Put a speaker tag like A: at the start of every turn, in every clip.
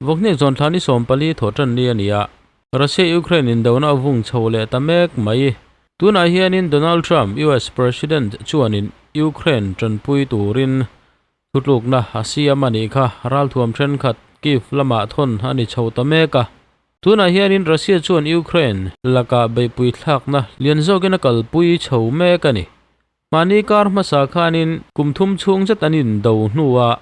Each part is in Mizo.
A: Vawkhneh zawn thla ni 14 thawh tan ni a ni a. Russia-Ukraine indona a vung chho leh ta mek mai. Tunah hianin Donald Trump, US President chuanin Ukraine tanpui turin thutlukna a siam a nih kha. Ralthuam thenkhat Kyiv lamah thawn a ni chho ta mek a. Tunah hianin Russia chuan Ukraine lakah beihpui thlakna lian zawkin a kalpui chho mek a ni. Mahni kar hmasa khanin kum thum chhung zet an indo hnuah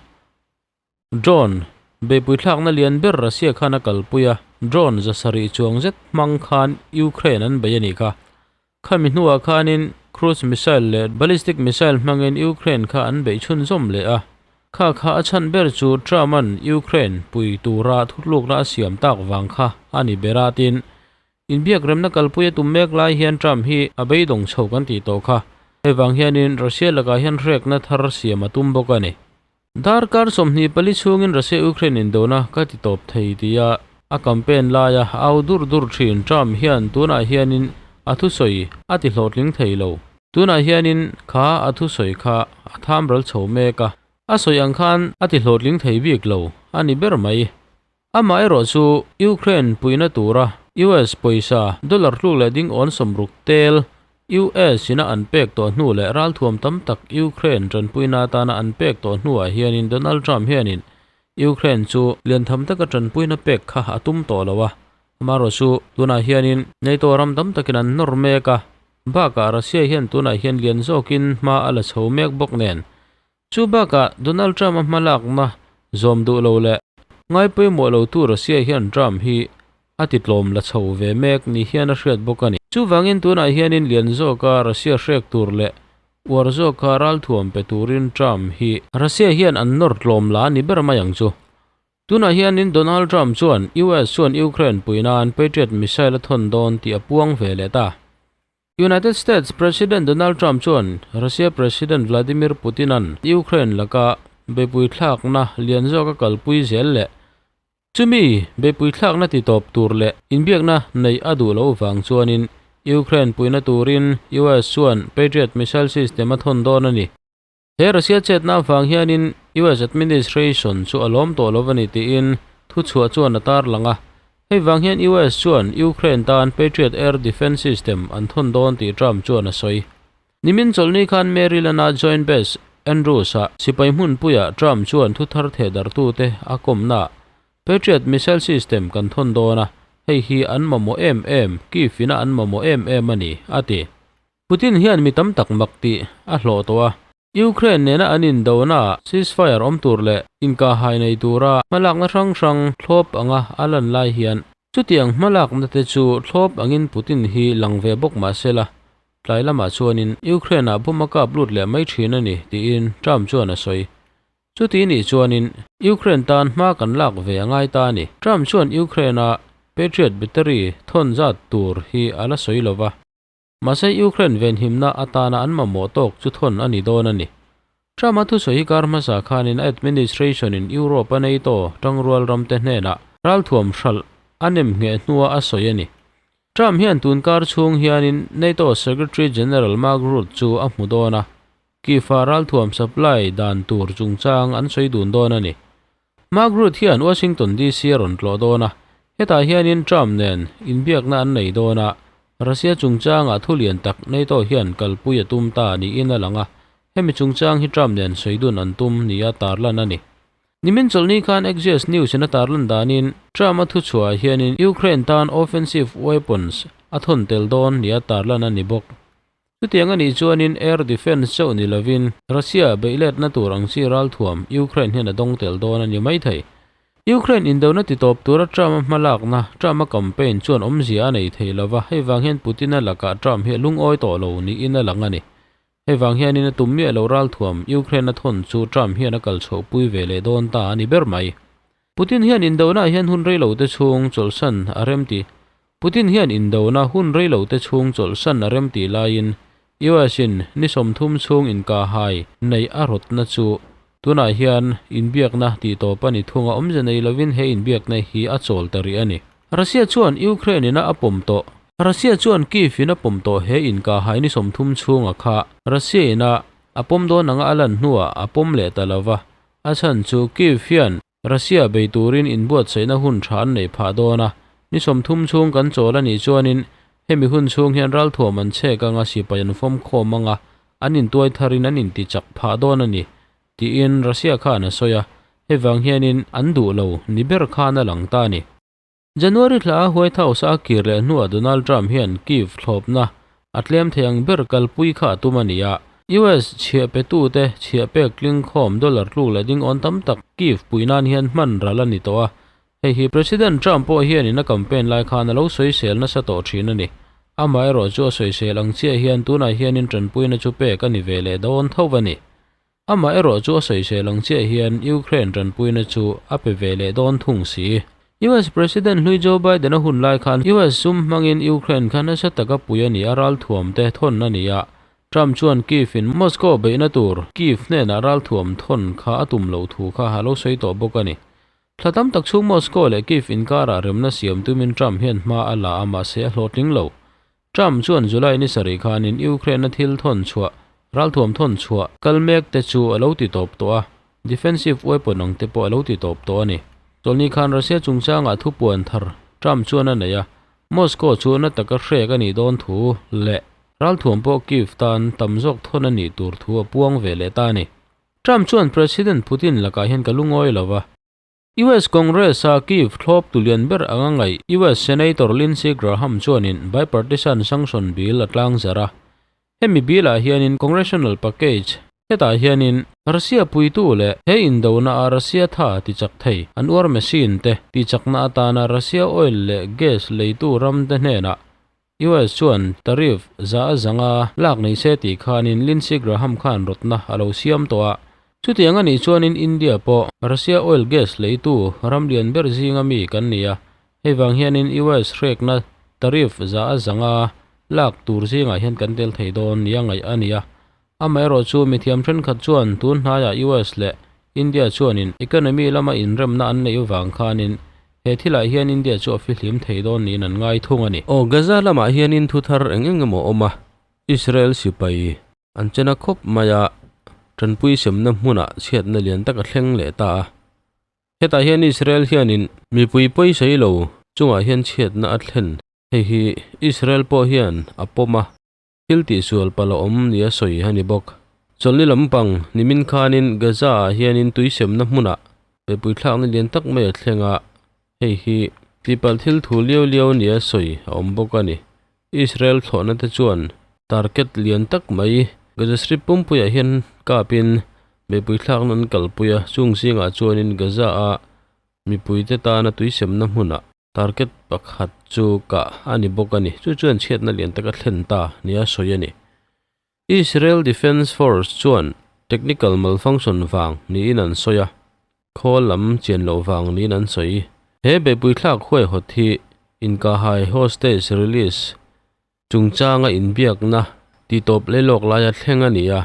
A: Drone beihpui thlakna lian ber Russia khan a kalpui a, drone 700 chuang zet hmang khan Ukraine an bei a nih kha. Khami hnuah khanin cruise missile leh ballistic missile hmangin Ukraine kha an bei chhunzawm leh a. Kha kha a chhan ber chu Trump-a'n Ukraine pui tura thutlukna a siam tak vang kha a ni ber a tin, Inbiak remna kalpui a tum mek lai hian Trump hi a beidawng chho kan tih tawh kha. Hei vang hianin Russia lakah hian hrekna thar siam a tum bawk a ni. Darkar 24 chhungin Russia-Ukraine indona ka ti tawp thei tia a campaign laia au dur dur thin Trump hian tunah hianin a thusawi a ti hlawhtling thei lo. Tunah hianin kha a thusawi kha a thamral chho mek a, a sawi ang khan a ti hlawhtling thei bik lo a ni ber mai. Amaherawh chu Ukraine puihna tura US pawisa dollar tluk leh ding awn 60 tel US ina an pek tawh hnu leh ralthuam tam tak Ukraine tanpuina atana an pek tawh hnuah hianin Donald Trump hianin Ukraine chu lian tham taka tanpuina pek kha a tum tawh lo a. Amaherawh chu tunah hianin NATO ram tam takin an nawr mek a, bakah Russia hian tunah hian lian zawkin hma a la chho mek bawk nen. Chu bakah Donald Trump a hmalakna zawm duh lo leh ngai pawimawh lo tu Russia hian Trump hi a ti tlawm la chho ve mek ni hian a hriat bawk a ni. Chuvangin tunah hianin lian zawka Russia hrek tur leh uar zawka ralthuam pe turin Trump hi Russia hian an nawr tlawm la ni ber mai ang chu. Tunah hianin Donald Trump chuan US chuan Ukraine puihna'n Patriot missile a thawn dawn tih a puang ve leh ta. United States President Donald Trump chuan Russia President Vladimir Putin-a'n Ukraine laka beihpui thlakna lian zawka kalpui zel leh chumi beihpui thlakna ti tawp tur leh inbiakna nei a duh loh vang chuanin Ukraine puihna turin US chuan Patriot missile system a thawn dawn a ni. He Russia chetna avang hianin US administration chu a lawm tawh lo a ni tiin thuchhuah chuan a tarlang a. Hei vang hian US chuan Ukraine tan Patriot air defence system an thawn dawn tih Trump chuan a sawi. Nimin chawlhni khan Maryland-a Joint Base Andrews-ah sipai hmunpuiah Trump chuan thuthar thehdarhtute a kawmnaah Patriot missile system kan thawn dawn a, hei hi an mamawh em em, Kyiv ina an mamawh em em a ni, a ti. Putin hian mi tam tak mak tih a hlawh tawh a. Ukraine nena an indona ceasefire awm tur leh inkahhai nei tura hmalakna hrang hrang thlawp anga a lan lai hian chutiang hmalakna te chu thlawp angin Putin hi lang ve bawk mah se la, tlai lamah chuanin Ukraine-ah bomb a kap lut leh mai thin a ni tiin Trump chuan a sawi. Chuti nih chuanin Ukraine tan hma kan lak ve a ngai ta a ni. Trump chuan Ukraine-a Patriot battery thawn zat tur hi a la sawi lo va. Mahse Ukraine venhimna atana an mamawh tawk chu thawn a ni dawn a ni. Trump-a thusawi hi kar hmasa khanin a administration-in Europe a NATO tangrual ramte hnenah ralthuam hralh a nem ngheh hnua a sawi a ni. Trump hian tun kar chhung hianin NATO Secretary General Mark Rutte chu a hmu dawn a, Kyiv-a ralthuam supply dan tur chungchang an sawi dun dawn a ni. Mark Rutte hian Washington DC a rawn tlawh dawn a, hetah hianin Trump nen inbiakna an nei dawn a, Russia chungchangah thu lian tak NATO hian kalpui a tum ta niin a lang a, hemi chungchang hi Trump nen sawi dun an tum nia tarlan a ni. Nimin chawlhni khan Axios News in a tarlan danin Trump a thuchhuah hianin Ukraine tan offensive weapons a thawn tel dawn nia tarlan a ni bawk. Chutiang a nih chuanin air defence chauh ni lovin Russia beihletna tur ang chi ralthuam Ukraine hian a dawng tel dawn a ni maithei. Ukraine indona ti tawp tura Trump-a hmalakna, Trump-a campaign chuan awmzia a nei thei lova, hei vang hian Putin-a lakah Trump hi a lungawi tawh lo niin a lang a ni. Hei vang hianin a tum miah lo ralthuam Ukraine a thawn chu Trump hian a kal chhohpui ve leh dawn ta a ni ber mai. Putin hian indona hian hun rei lo te chhung chawlhsan a rem ti. Putin hian indona hun rei lo te chhung chawlhsan a rem tih laiin US in ni 30 chhung inkahhai nei a rawtna chu tunah hian inbiakna tih tawp a ni thung a, awmze nei lovin he inbiakna hi a chawl ta rih a ni. Russia chuan Ukraine ina a pawm tawh. Russia chuan Kyiv in a pawm tawh he inkahhai ni 30 chhunga kha Russia ina a pawm dawn anga a lan hnuah a pawm leh ta lova, a chhan chu Kyiv hian. Russia bei turin inbuatsaihna hun tha an neih phah dawn a, ni 30 chhung kan chawl a nih chuanin hemi hun chhung hian ralthuam an chhek anga sipai an fawm khawm anga an intuai tharin an intichak phah dawn a ni, tiin Russia khan a sawi a, hei vang hianin an duh lo ni ber khan a lang ta a ni. January thla a White House a kir leh hnuah Donald Trump hian Kyiv thlawpna a tlem thei ang ber kalpui kha a tum a ni a. US chhiah petute chhiah pek tling khawm dollar tluk leh ding awn tam tak Kyiv pui nan hian hman ral a ni tawh a. Hei hi President Trump pawh hianin a campaign lai khan a lo sawisel nasa tawh thin a ni. Amaherawh chu a sawisel ang chiah hian tunah hianin tanpuina chu pek a ni ve leh dawn tho a ni. Amah erawh chu a sawisel ang chiah hian Ukraine tanpuina chu a pe ve leh dawn thung si. US President hlui Joe Biden a hun lai khan US sum hmangin Ukraine kha nasa taka pui a ni a, ralthuam te thawn a ni a. Trump chuan Kyiv in Moscow beihna tur Kyiv hnenah ralthuam thawn kha a tum loh thu kha a lo sawi tawh bawk a ni. Thla tam tak chhung Moscow leh Kyiv inkarah remna siam tumin Trump hian hma a la a, mahse a hlawhtling lo. Trump chuan July ni sarih khanin Ukraine-a thil thawn chhuah, ralthuam thawn chhuah kal mek te chu a lo ti tawp tawh a, defensive weapon ang te pawh a lo ti tawp tawh a ni. Chawlhni khan Russia chungchangah thupuan thar Trump chuan a nei a, Moscow chu na taka hrek a nih dawn thu leh ralthuam pawh Kyiv tan tam zawk thawn a nih tur thu a puang ve leh ta a ni. Trump chuan President Putin lakah hian ka lungawi lo va, US Congress-a Kyiv thlawp tu lian ber anga ngaih US Senator Lindsey Graham chuanin bipartisan sanction bill a tlang zar a. Hemi bill-ah hianin Congressional package hetah hianin Russia puitu leh he indona-a Russia tha tichak thei an uar machine te tihchakna atana Russia oil leh gas leitu ramte hnenah US chuan tariff za a zanga lak nei se tih khanin Lindsey Graham khan rawtna a lo siam tawh a. Chutiang a nih chuanin India pawh Russia oil gas leitu ram lian ber zinga mi kan ni a, hei vang hianin US hrekna tariff za a zanga lak tur zingah hian kan tel thei dawn nia ngaih a ni a. Amaherawh chu mithiam thenkhat chuan tun hnaiah US leh India chuanin economy lama inremna an neih vang khanin he thilah hian India chu a fihlim thei dawn niin an ngai thung a ni. Aw, Gaza lamah hianin thu thar eng eng emaw awm a, Israel sipai an chena khawp mai a, tanpui semna hmunah chhiatna lian tak a thleng leh ta a. Hetah hian Israel hianin mipui pawisei lo chungah hian chhiatna a thlen. Hei hi Israel pawh hian a pawm a. Thil tihsual palh a awm nia sawi a ni bawk. Chawlhni lampang nimin khanin Gaza-ah hianin tuisemna hmunah mipui thlakna lian tak mai a thleng a, hei hi tihpalh thil thu liau liau nia sawi a awm bawk a ni. Israel thlawhna te chuan target lian tak mai Gaza Strip pumpuiah hian kapin mipui thlakna an kalpui a, chung zingah chuanin Gaza-a mipuite tana tuisemna hmunah Target pakhat chu kah a ni bawk a ni. Chu chuan chhiatna lian taka thlen ta nia sawi a ni. Israel Defence Force chuan technical malfunction vang niin an sawi a, khawl lam chian loh vang niin an sawi. He beihpui thlak huaihawt hi inkahhai hostage release chungchanga inbiakna tihtawp leilawk laia thleng a ni a.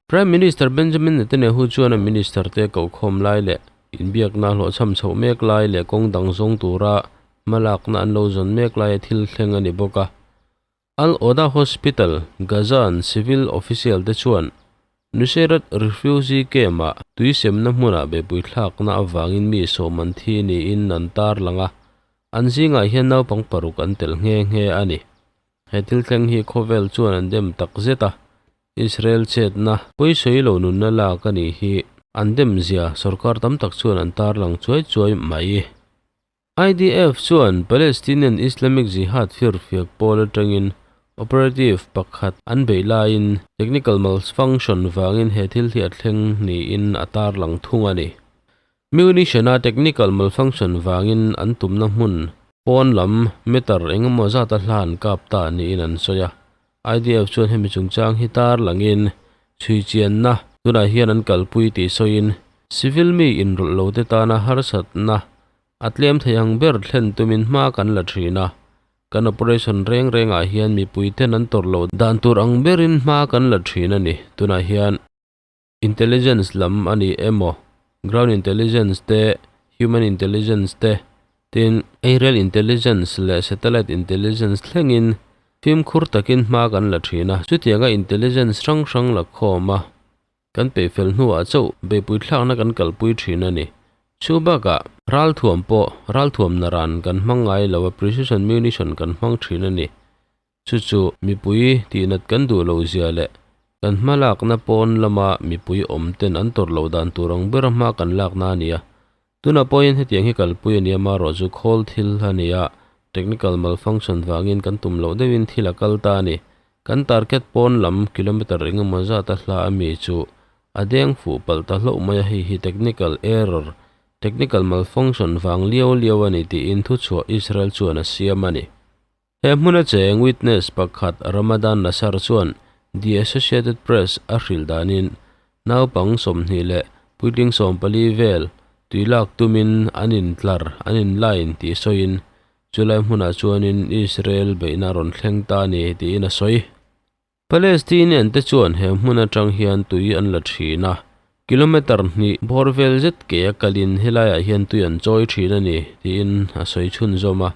A: Prime Minister Benjamin Netanyahu chuan a minister te kohkhawm lai leh inbiakna hlawhchham chhoh mek lai leh kawng dang zawng tura hmalakna an lo zawn mek laia thil thleng a ni bawk a. Al Awda Hospital, Gaza-an civil official te chuan Nuseirat refugee camp-ah tuisemna hmunah beihpui thlakna avangin mi sawm an thi niin an tarlang a, an zingah hian naupang paruk an tel nghe nghe a ni. He thil thleng hi khawvel chuan an dem tak zet a, Israel chetna pawisawi lo nunna lak a nih hi an dem zia sorkar tam tak chuan an tarlang chuai chuai mai. IDF chuan Palestinian Islamic Jihad firfiak pawl atangin operative pakhat an beih laiin technical malfunction vangin he thil hi a thleng niin a tarlang thung a ni. Munition-a technical malfunction vangin an tumna hmun pawn lam meter engemaw zata hla an kap ta niin an sawi a. IDF chuan hemi chungchang hi tarlangin chhui chianna tunah hian an kalpui tih sawiin civil mi inrawlh lote tana harsatna A tlem thei ang ber thlen tumin hma kan la thin a, kan operation reng rengah hian mipui ten an tawrh loh dan tur ang berin hma kan la thin a ni. Tunah hian intelligence lam a ni emaw, ground intelligence te, human intelligence te, tin aerial intelligence leh satellite intelligence thlengin fimkhur takin hma kan la thin a, chutianga intelligence hrang hrang la khawm a. Kan peihfel hnuah chauh beihpui thlakna kan kalpui thin a ni. Chu bakah ralthuam pawh ralthuam naran kan hmang ngai lo a, precision munition kan hmang thin a ni. Chu chu mipui tihnat kan duh loh zia leh kan hma lakna pawn lama mipui awm ten an tawrh loh dan tur ang bera hma kan lakna a ni a. Tunah pawhin hetiang hi kalpui a nia marawh chu khawl thil a ni a, technical malfunction vangin kan tum loh deuhin thil a kal ta a ni. Kan target pawn lam kilometer engemaw zat a hla a mi chu a deng fuh palh ta hlauh mai a, hei hi technical error, technical malfunction vang liau liau a ni tiin thuchhuah Israel chuan a siam a ni. He hmuna cheng witness pakhat Ramadan Nassar chuan The Associated Press a hrilh danin naupang 20 leh puitling 40 vel tui lak tumin an intlar, an inline tih sawiin chulai hmunah chuanin Israel beihna a rawn thleng ta a ni tiin a sawi. Palestinian te chuan he hmun atang hian tui an la thin a, kilometre hnih bawr vel zet ke a kalin helaiah hian tui an chawi thin a ni tiin a sawi chhunzawm a.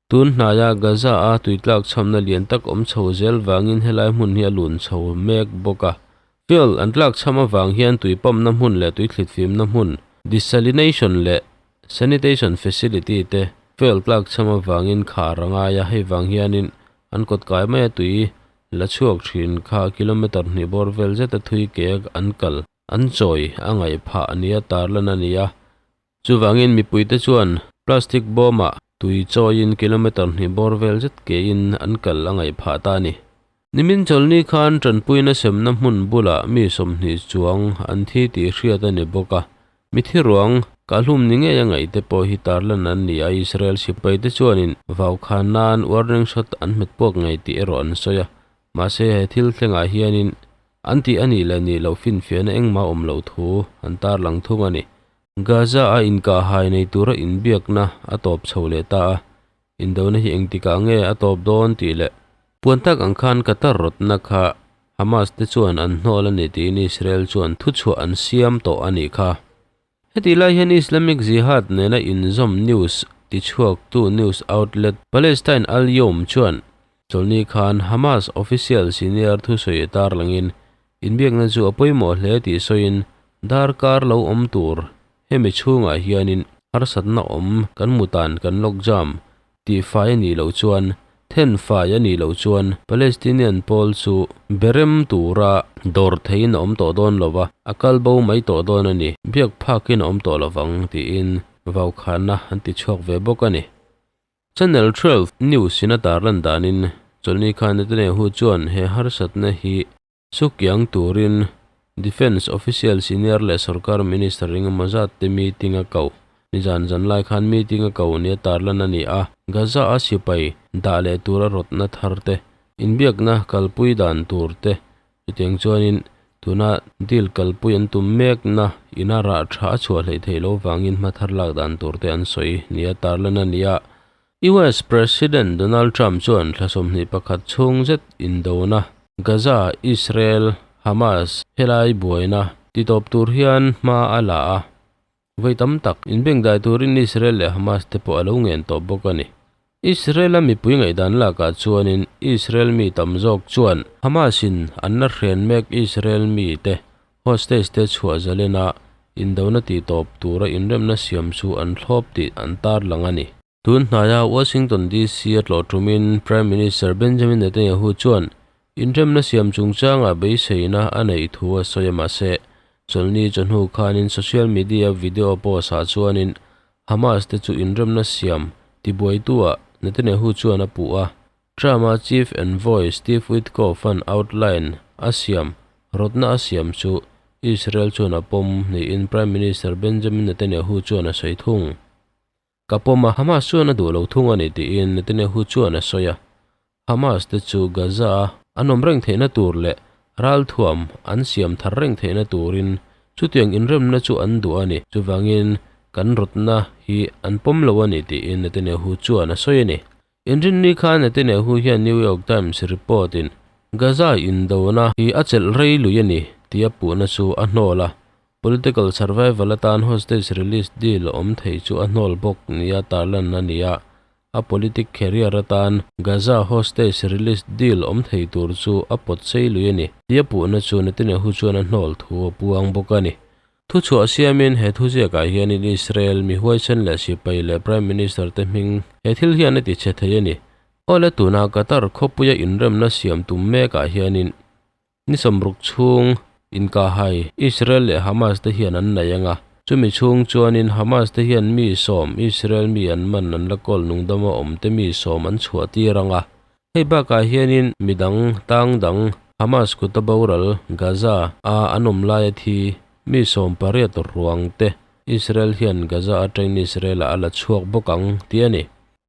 A: Tun hnaia Gaza a tui tlak chhamna lian tak awm chho zel vangin helai hmun hi a lun chho mek bawk a. Fuel an tlak chham avang hian tui pump-na hmun leh tui thlitfimna hmun, desalination leh sanitation facility te fuel tlak chham avangin khar a ngai a, hei vang hianin an kawt kai maia tui la chhuak thin kha kilometre hnih bawr vel zeta thui ke an kal an chawi a ngaih phah a nia tarlan a ni a. Chuvangin mipuite chuan plastic bawmah tui chawiin kilometre hnih bawr vel zet kein an kal a ngaih phah ta a ni. Nimin chawlhni khan tanpuina semna hmun bulah mi 20 chuang an thi tih hriat a ni bawk a. Mithi ruang kahlum ni ngei a ngaih te pawh hi tarlan an ni a, Israel sipaite chuanin vau khan nan warning shot an hmet puak ngei tih erawh an sawi a. Mahse he thil thlengah hianin an tih a nih leh nih loh finfiahna engmah awm loh thu an tarlang thung a ni. Gaza a inkahhai nei tura inbiakna a tawp chho leh ta a, indona hi engtikah nge a tawp dawn tih leh puan tak ang khan Qatar rawtna kha Hamas te chuan an hnawl a ni tiin Israel chuan thuchhuah an siam tawh a nih kha. Hetih lai hian Islamic Jihad nena inzawm news tichhuaktu news outlet Palestine Al-Youm chuan chawlhni khan Hamas official senior thusawi tarlangin Inbiakna chu a pawimawh hle tih sawiin darkar lo awm tur hemi chhungah hianin harsatna awm kan mutan kan lawk jam tih fai a nih loh chuan then fai a nih loh chuan Palestinian pawl chu berem tura dawr theiin a awm tawh dawn lo va, a kal bo mai tawh dawn a ni, biak phakin a awm tawh lovang tiin vaukhanna an ti chhuak ve bawk a ni. Channel 12 News in a tarlan danin chawlhni khan Netanyahu chuan he harsatna hi sukiang turin Defence official senior leh sorkar minister engemaw zat te meeting a ko. Nizan zan lai khan meeting a ko nia tarlan a ni a, Gaza a sipai dah leh tura rawtna thar te, inbiakna kalpui dan tur te Chutiang chuanin tuna deal kalpui an tum mekna ina rah tha a chhuah hleih theih loh vangin hma thar lak dan tur te an sawi nia tarlan a ni a. US President Donald Trump chuan thla 21 chhung zet indona Gaza, Israel, Hamas helai buaina titawp tur hian hma a la a. Vawi tam tak inbengdai turin Israel leh Hamas te pawh a lo ngen tawh bawk a ni. Israel-a mipui ngaihdan lakah chuanin Israel mi tam zawk chuan Hamas-in an la hren mek Israel mite hostage te chhuah zalena indona tihtawp tura inremna siam chu an thlawp tih an tarlang a ni. Tun hnaia Washington DC a tlawh tumin Prime Minister Benjamin Netanyahu chuan Inremna siam chungchangah beiseina a neih thu a sawi a mahse, chawlhni chawhnu khanin social media video post ah chuanin Hamas te chu inremna siam tibuaituah Netanyahu chuan a puh a. Trump-a chief envoy Steve Witkoff-a'n outline a siam rawtna a siam chu Israel chuan a pawm niin Prime Minister Benjamin Netanyahu chuan a sawi thung. Ka pawm a, Hamas chuan a duh lo thung a ni tiin Netanyahu chuan a sawi a. Hamas te chu Gaza a an awm reng theihna tur leh ralthuam an siam thar reng theihna turin chutiang inremna chu an duh a ni. Chuvangin kan rawtna hi an pawm lo a ni tiin Netanyahu chuan a sawi a ni. Inrinni khan Netanyahu hian New York Times report in Gaza indona hi a chelh rei lui a ni tia puhna chu a hnawl a. Political survival atan hostage release deal awm thei chu a hnawl bawk nia tarlan a ni a. A politic career atan Gaza hostage release deal awm thei tur chu a pawt sei lui a ni tia puhna chu Netanyahu chuan a hnawl thu a puang bawk a ni. Thuchhuah siamin he thuziakah hianin Israel mi huaisen leh sipai leh Prime Minister te hming he thil hian a ti chhe thei a ni. Awle tuna Qatar khawpuia inremna siam tum mekah hianin ni sawmruk chhung inkahhai Israel leh Hamas te hian an nei ang a, chumi chhung chuanin Hamas te hian mi sawm Israel mi an man an la kawl nungdama awm te mi sawm an chhuah tir ang a. Hei bakah hianin midang tang dang Hamas kuta boral Gaza a an awm laia thi mi 18 ruang te Israel hian Gaza atangin Israel ah a la chhuak bawk ang tih a ni.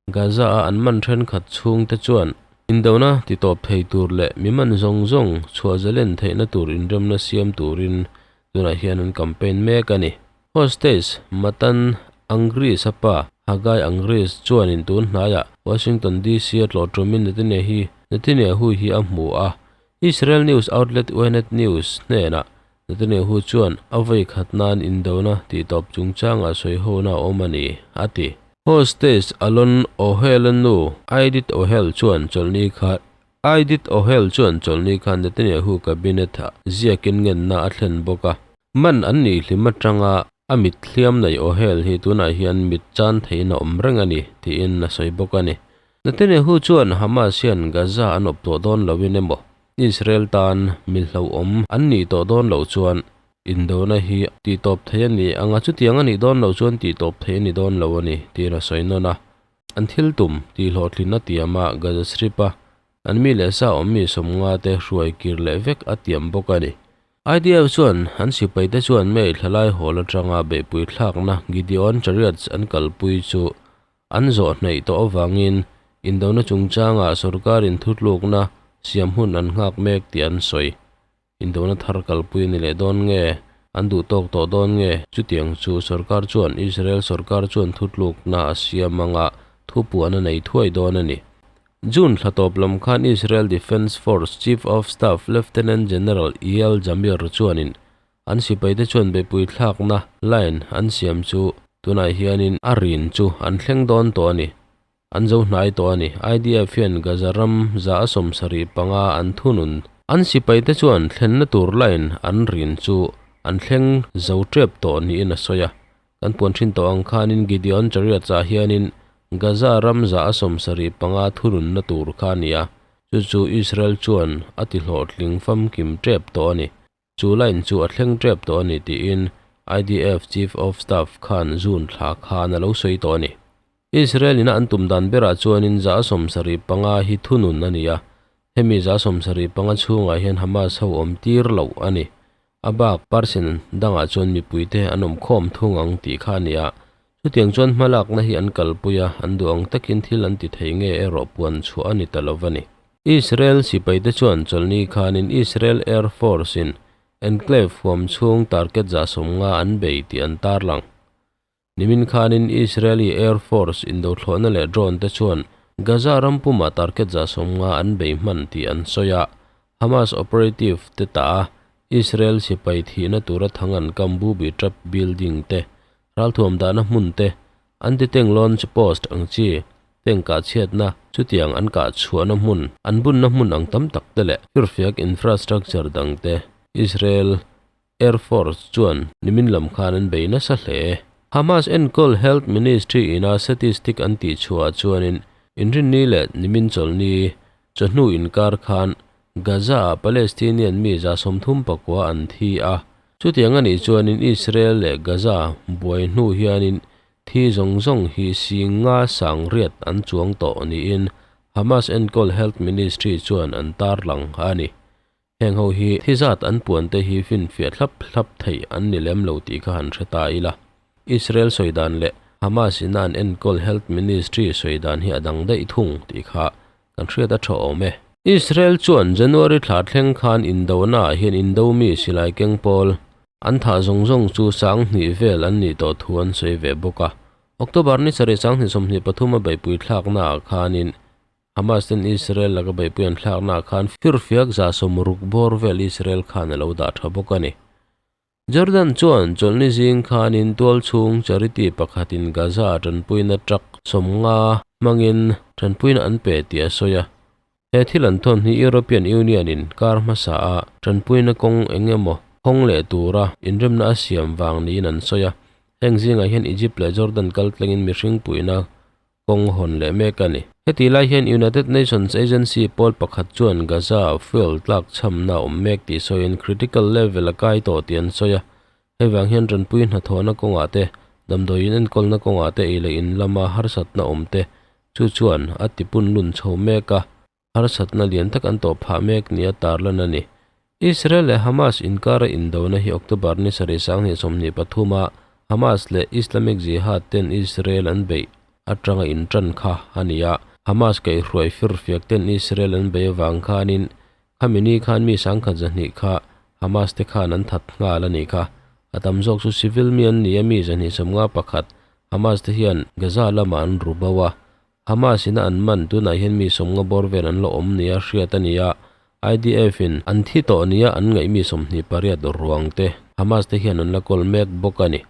A: Gaza a an man thenkhat chhung te chuan indona ti tawp thei tur leh mi man zawng zawng chhuah zalen theihna tur inremna siam turin tunah hian an campaign mek a ni. Hostage Matan Angrist a pa Hagai Angrist chuanin tun hnaiah Washington DC a tlawh tumin Netanyahu Netanyahu hi a hmu a. Israel news outlet Ynet News hnenah Netanyahu chuan a vawi khat nan indona tihtawp chungchangah sawihona a awm a ni, a ti. Hostage Alon Ohel a nu Idit Ohel chuan chawlhni kha Idit Ohel chuan chawlhni khan Netanyahu cabinet-ah ziakin ngenna a thlen bawk a. Man an nih hlim atanga a mit hliam nei Ohel hi tunah hian mit chan theihin a awm reng a ni, tiin a sawi bawk a ni. Netanyahu chuan Hamas hian Gaza an awp tawh dawn loin emaw, Israel tan mi hlauhawm an nih tawh dawn loh chuan indona hi tihtawp thei a ni ang a, chutiang a nih dawn loh chuan tihtawp thei a ni dawn lo a ni, tiin a sawi nawn a. An thil tum tihhlawhtlin a tiam a, Gaza Strip-a an mi leh sa awm mi 50 te hruai kir leh vek a tiam bawk a ni. IDF chuan an sipaite chuan May thlalai hawl atanga beihpui thlakna Gideon Chariots an kalpui chu an zawh hnaih tawh avangin indona chungchangah sorkarin thutlukna siam hun an nghak mek tih an sawi. Indona thar kalpui a ni leh dawn nge? An duh tawk tawh dawn nge? Chutiang chu sorkar chuan Israel sorkar chuan thutlukna a siam anga thupuan a nei thuai dawn a ni. June thla tawp lam khan Israel Defence Force Chief of Staff Lieutenant General Eyal Zamir chuanin an sipaite chuan beihpui thlakna line an siam chu tunah hianin a rin chu an thleng dawn tawh a ni. An zo hnai tawh a ni. IDF hian Gaza ram 75 an thunun. An sipaite chuan thlenna tur line an rin chu an thleng zo tep tawh niin a sawi a. Kan puan thin tawh ang khanin Gideon Chariots-ah hianin Gaza ram 75 thununna tur kha a ni a, chu chu Israel chuan a ti hlawhtling famkim tep tawh a ni. Chu line chu a thleng tep tawh a ni tiin IDF Chief of Staff khan June thla khan a lo sawi tawh a ni. Israel ina an tum dan berah chuanin 75 hi thunun a ni a, hemi 75 chhungah hian Hamas ho awm tir loh a ni. A bak parsen dangah chuan mipuite an awm khawm thung ang tih kha a ni a, chutiang chuan hmalakna hi an kalpui a, an duh ang takin thil an ti thei nge erawh puan chhuah a ni ta lo va ni. Israel sipaite chuan chawlhni khanin Israel Air Force-in enclave huam chhung target 50 an bei tih an tarlang. Nimin khanin Israeli Air Force indothlawhna leh drone te chuan Gaza ram pumah target 50 an bei hman tih an sawi a, Hamas operative te tah a Israel sipai thihna tura thang an kam booby trap building te, ralthuam dahna hmun te, anti-tank launch post ang chi, tank kah chhiatna, chutiang an kah chhuahna hmun, an bunna hmun ang tam tak te leh firfiak infrastructure dang te Israel Air Force chuan nimin lam khan an bei nasa hle. Hamas enkawl Health Ministry ina statistic an tih chhuahah chuanin inrinni leh nimin chawlhni chawhnu inkar khan Gaza-ah Palestinian mi 39 an thi a. Chutiang a nih chuanin Israel leh Gaza buai hnu hianin thi zawng zawng hi 50 sangriat an chuang tawh niin Hamas enkawl Health Ministry chuan an tarlang a ni. Heng ho hi thi zat an puan te hi finfiah thlap thlap theih an ni lem lo tih kha han hre ta ila. Israel sawi dan leh Hamas ina an enkawl Health Ministry sawi dan hi a dang daih thung tih kha kan hriat a tha awm e. Israel chuan January thla thleng khan indona ah hian indo mi silai keng pawl an thah zawng zawng chu 2000 vel an nih tawh thu an sawi ve bawk a. October ni sarih 2023 a beihpui thlakna ah khanin Hamas ten Israel laka beihpui an thlaknaah khan firfiak 60 bawr vel Israel khan a lo dah tha bawk a ni. Jordan chuan chawlhni zing khanin tual chhung charity pakhatin Gaza tanpuina truck 50 hmangin tanpuina an pe tih a sawi a. He thil an thawn hi European Union in kar hmasa a tanpuina kawng eng emaw? hawng leh tura inremna a siam vang niin an sawi a. Heng zingah hian Egypt leh Jordan kal tlengin mihring puihna kawng hawn leh mek a ni. Heti lai hian United Nations agency pawl pakhat chuan Gaza fuel tlak chhamna a awm mek tih sawiin critical level a kai tawh tih an sawi a. Hei vang hian tanpui hnathawhna kawngah te, damdawiin enkawlna kawngah te ei leh in lama harsatna awm te chu chuan a tipun lun chho mek a, harsatna lian tak an tawh phah mek nia tarlan a ni. Israel leh Hamas inkara indona hi October ni sarih sanghnih 23 a Hamas leh Islamic Jihad ten Israel an beih atanga intan kha a ni a, Hamas kaihhruai firfiak ten Israel an beih avang khanin Khami ni khan mi sangkhat zahnih kha Hamas te khan an that nghal a nih kha. A tam zawk chu civil mi an ni a, mi zahnih 51 Hamas te hian Gaza lamah an ru bo a. Hamas in a an man tunah hian mi 50 bawr vel an la awm nia hriat a ni a, IDF in an thi tawh nia an ngaih mi 28 ruang te Hamas te hian an la kawl mek bawk a ni.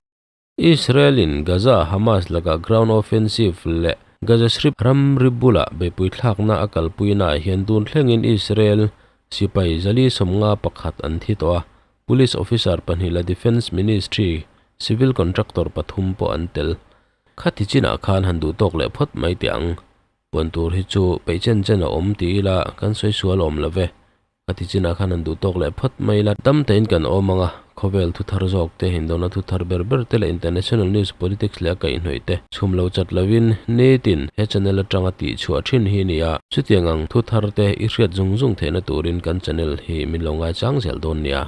A: Israel-in Gaza Hamas lakah ground offensive leh Gaza Strip ramri bulah beihpui thlakna a kalpuinaah hian tun thlengin Israel sipai 451 an thi tawh a, police officer pahnih leh Defence Ministry civil contractor pathum pawh an tel. Khati chinah khan han duh tawk leh phawt mai teh ang. Puan tur hi chu peih chen chen a awm ti ila kan sawi sual awm lo ve. Ka ti chinah khan an duh tawk leh phawt mai ila. Dam tein kan awm ang a, khawvel thu thar zawk te, indona thu thar ber ber te leh international news, politics leh a kaihhnawih te chhum lo chat lovin nitin he channel atanga tih chhuah thin hi a ni a. Chutiang ang thu thar te i hriat zung zung theihna turin kan channel hi min lo ngaichang zel dawn nia.